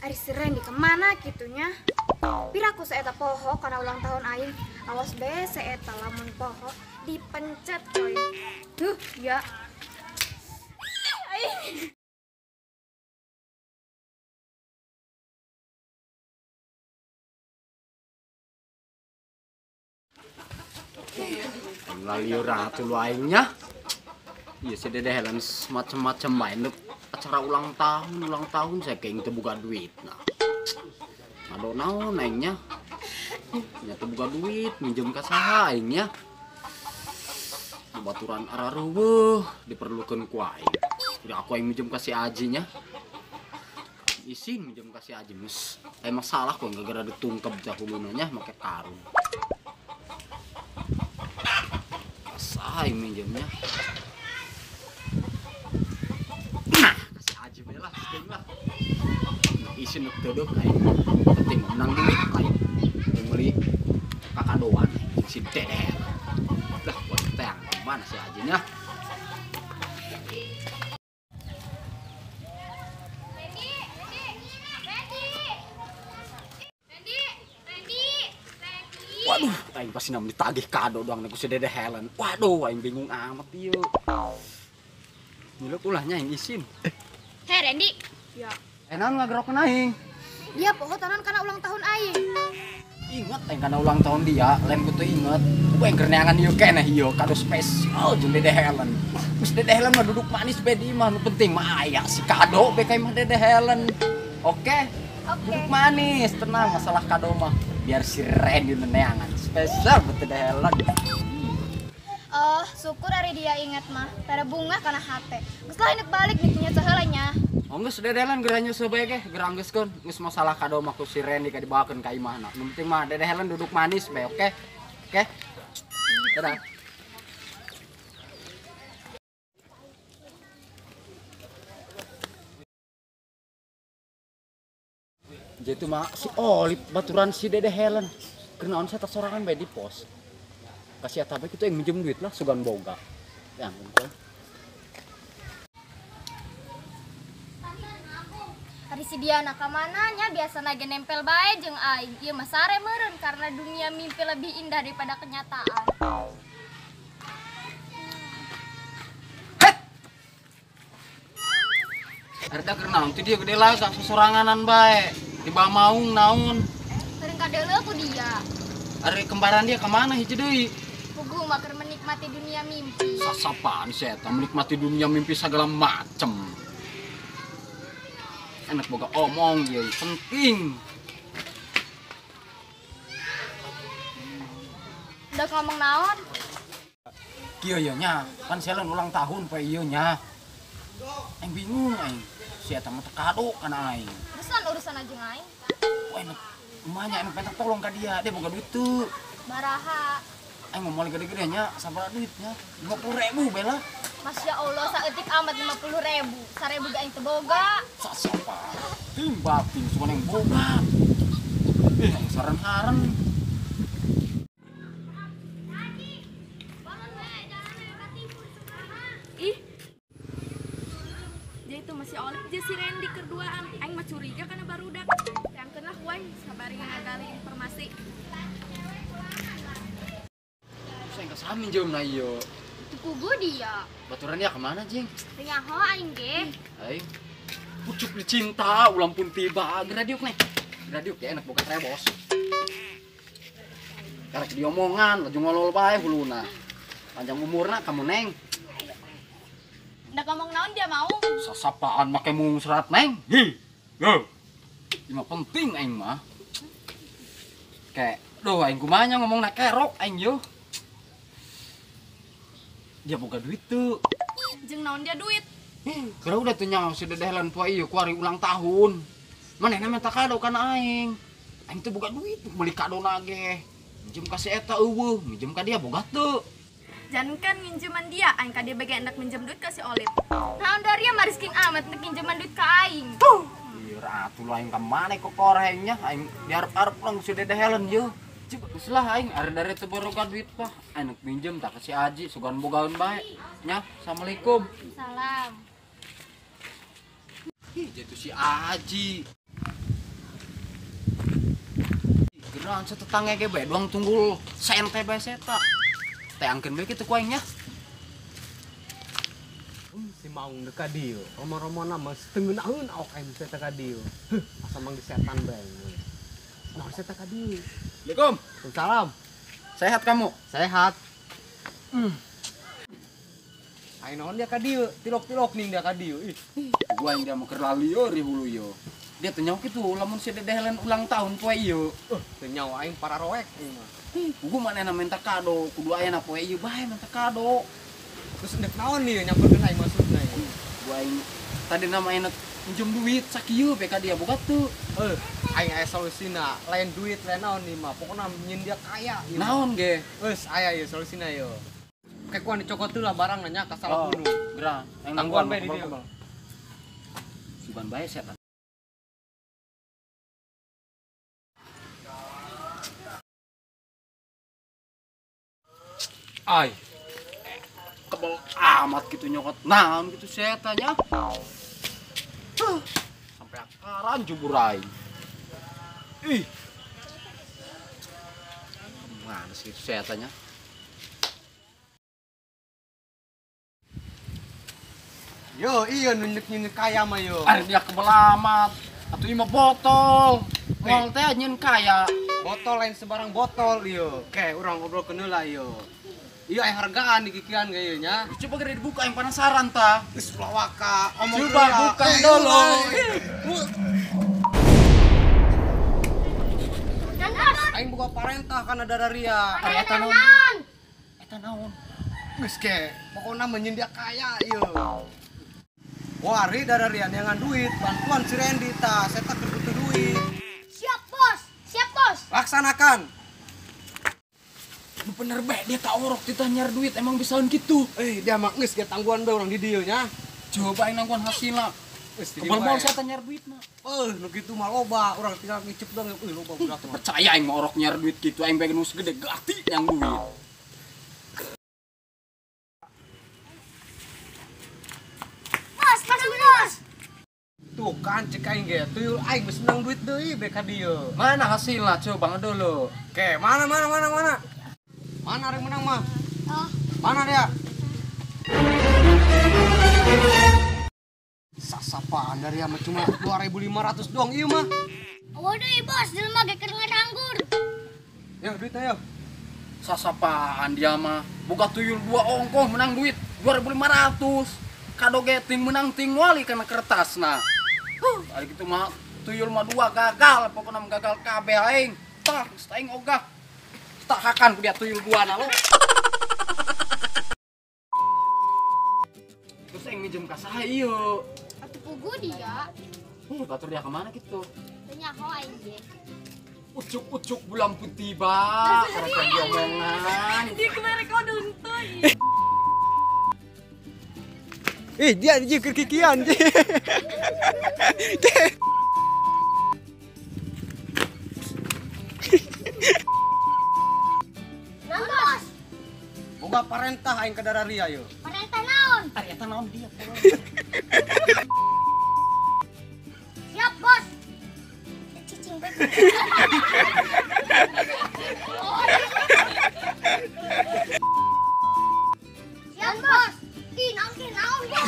Ari si Randy kemana gitunya? Piraku seeta poho karena ulang tahun aing. Awas be seeta lamun poho dipencet coy. Duh, ya. Laliur ratu lu aingnya. Iya si Dede Helen macem-macem main acara ulang tahun saya kayak gitu buka duit nah. Aduh naon aingnya. Nyata buka duit minjem ka saha aingnya. Baturan ararueuh diperlukeun ku aing. Udah aku aing minjem ka si Aji nya. Isin minjem ka si Aji mus. Emang salah kok gara-gara ditungkep jahuluna nya make karung. Saha aing minjemnya. Nah, kasih Aji bae lah, lah. Isin nu teu aing. Penting menang duit aing. Beli kakadoan si Dede. Lah, buat teh mana si Ajinya? Waduh, aing pasti nam ditagih kado doang ku si Dede Helen. Waduh, aing bingung amat ieu. Nyeluk ulahnya aing isin. Hei Randy. Ya. Naon ngagerokeun aing? Dia poho tanan kana ulang tahun aing. Ingat aing kana ulang tahun dia, lain ku teu inget. Ku aing keur neangan ieu keneh ieu kado spesial jeung Dede Helen. Geus Dede Helen mah duduk manis bae di imah, nu penting mah aya si kado bae ka imah Dede Helen. Oke? Oke. Duduk manis, tenang masalah kado mah. Biar si Randy neangan spesial buat Dede Helen. Oh, syukur ari dia ingat mah. Tara bunga kana hate. Geus lah inek balik miknya saheula nya. Oh geus Dede Helen geura nyusul bae ge, geura anggeuskeun. Geus masalah kado mah ku si Randy ka dibawakeun ka imahna. Nu penting mah Dede Helen duduk manis bae, oke? Oke. Dadah. Jadi mah si Olip baturan si Dede Helen. Kenaon saya tak sorangan bae di pos. Kasih eta bae kitu yang minjem duit lah sugan boga. Ya ampun. Ari si Diana ka mana nya biasana ge nempel bae jeung aing. Ieu mah sare meureun karena dunia mimpi lebih indah daripada kenyataan. Harta keur naon teh dia gede lah sosoranganan bae. Di bawah maung naon. Bareng kadeuleu ku dia. Ari kembaran dia kemana hiji deui? Puguh mah keur menikmati dunia mimpi. Sasapaan sih eta menikmati dunia mimpi segala macem. Enak boga omong ieu penting. Udah ngomong naon? Kieu ieu nya, kan Selen ulang tahun poe ieu nya. Aing bingung aing. Si eta mah teu kado kana aing. Urusan urusan aja aing. Wah, enak. Emaknya enak pengen tolong ka dia, dia boga duit teu. Baraha. Aing mau moal gede-gede nya, sabaraha duitnya? 50.000 bela. Masya Allah, saeutik amat 50.000. 1.000 ge aing teu boga. Sasapa? Timba ting sugan yang boga. Aing saran-haran. Ih. Dia itu masih Olip jeung si Randy kerduaan. Aing mah curiga kana barudak. Yang kena ku aing sabari ngagali informasi. Saya ka saha minjem na ieu? Pugu dia. Baturan dia kemana, Jing? Teu nyaho aing ge. Aing pucuk dicinta ulang pun tiba. Geura diuk nih. Geura diuk ya enak boga trebos. Karek diomongan, laju ngolol bae huluna. Panjang umurna kamu neng. Ndak ngomong naon dia mau. Sasapaan make mung serat neng. Hi. Go. Ima penting aing mah. Kayak, duh aing kumaha nya ngomongna kerok aing yo. Dia boga duit tuh. Jeung naon dia duit? Kira udah tuh nyaho si Dede Helen poe ieu kuari ulang tahun. Manehna minta kado kana aing. Aing teu boga duit meuli kado na ge. Minjem ka si eta eueuh, minjem ka dia boga teu. Jangan minjeman dia, aing ka dia bege hendak minjem duit ka si Olip. Naon daria mah riskin amat nek minjeman duit ka aing. Tuh. Ieu ratu lu aing ka maneh kokorengnya, aing diarep-arep lang si Dede Helen yeuh. Coba geus lah aing ari dari teu boga duit mah. Aing nek minjem tak ka si Aji sugan bogaeun bae. Nya, assalamualaikum. Salam. Ih, jatuh si Aji. Geran setetangga ge bae doang tunggul sente bae seta. Teangkeun bae kitu ku aing nya. Si maung deuk ka dieu. Romo-romona mah teu ngeunaheun awak aing teh ka dieu. Heuh, asa mang di setan bae. Naon seta ka dieu? Assalamualaikum. Waalaikumsalam. Sehat kamu? Sehat. Aing naon dia ka dieu? Tilok-tilok ning dia ka dieu. Ih. Gua aing dia mau keur lalieur di hulu ieu. Dia teu nyaho kitu lamun si Dedeh lain ulang tahun poe ieu. Teu nyaho aing pararoek ieu mah. Kudu manehna minta kado, kudu ayana poe ieu bae minta kado. Terus ndek naon ieu nyamperkeun aing maksudna ieu? Gua aing tadi nama aing minjem duit sakieu bae ka dia boga teu. Aing aya solusina, lain duit lain naon ieu mah. Pokona nyin dia kaya ieu. Naon ge? Geus aya ieu solusina ieu. Kayak kuan dicokot heula barang nanya ka salah bunuh. Gerah, aing tangguhan bae di dieu. Sugan bae setan. Ai. Kebel amat gitu nyokot naon gitu setannya. Sampai akaran jubur aing. Ih. Mana sih itu setannya? Yo, iya nunjuk-nunjuk kaya mah yo. Ari dia kebel amat. Atuh ieu mah botol. Mol teh nyeun kaya. Botol lain sembarang botol yo. Oke, urang ngobrolkeun heula yo. Iya, aya hargaan di kikian ge ieu nya. Coba gede dibuka yang penasaran ta. Geus ulah waka, omong coba buka dulu. Aing buka parentah kana dararia. Ari eta naon? Eta naon? Geus ke, pokona mah nyeun dia kaya ieu. Wari dararia neangan duit, bantuan si Randy ta, saya tak butuh duit. Siap bos, siap bos. Laksanakan. Lu bener bae dia ka orok ditanya duit emang bisaeun kitu. Dia mah geus ge tangguhan bae urang di dieu nya. Coba aing nangguan hasilna. Geus di Kebel moal saya tanya duit mah. Nu kitu mah loba, urang tinggal ngicep doang, loba budak mah. Percaya aing mah orok nyar duit kitu, aing bae nu segede gati yang duit. Bos, masuk bos. Tuh kan cek aing ge, tuyul aing geus menang duit deui bae ka dieu. Mana hasilna coba dulu. Oke, mana mana mana mana. Mana yang menang mah? Oh. Mana dia? Sasapaan dari mah cuma 2.500 doang ieu mah. Waduh, bos, jelema ge keur ngaranggur. Yo, duitnya yo. Sasapaan dia mah. Buka tuyul dua ongkoh menang duit 2.500. Kado ge ting menang ting wali kana kertasna. Ari kitu mah tuyul mah dua gagal, pokona mah gagal kabeh aing. Tah, geus aing ogah. Tak hakan ku dia tuyul dua na lo. Terus aing minjem ka saha ieu? Atuh pugu dia. Batur dia kemana gitu? Teu nyaho aing ge. Ucuk-ucuk bulan putih ba, karena diomongan. Dia kemarin kau duntuy. Ih, dia jeung kikian. Bos. Boga parentah aing ka dararia ieu. Parentah naon? Ari eta naon dia? Siap, Bos. Cicing bae. Siap, Bos. Ih, naon ke naon, Bos.